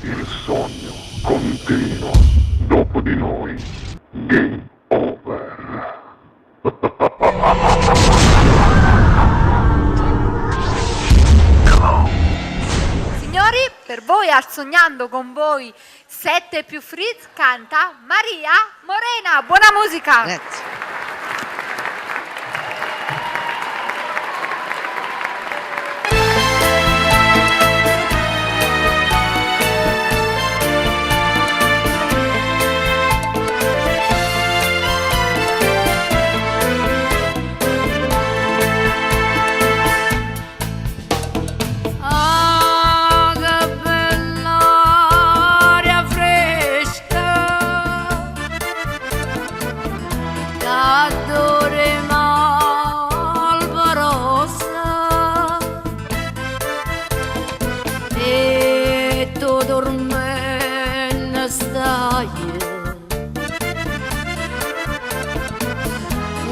Il sogno continua dopo di noi. Game over. Signori, per voi al Sognando con voi 7 più Fritz canta Maria Morena. Buona musica! Grazie. Ah, che bella aria fresca, che malvarosa, e tu dormendo stai,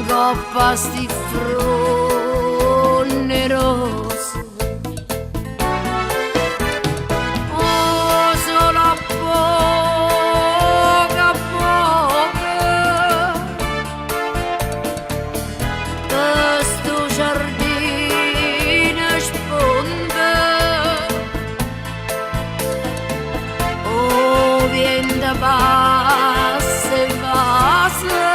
coppa sti fronne rose. Oh, solo a poco a poco questo giardino sponda. Oh, vien da passa e passa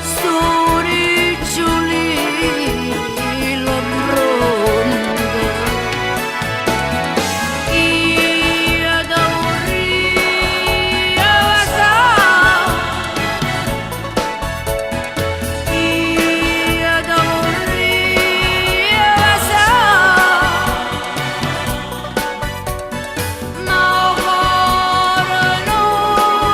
sto ricciolillo bronda. Io te vorria vasà, io te vorria vasà, ma 'o core nun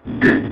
Game.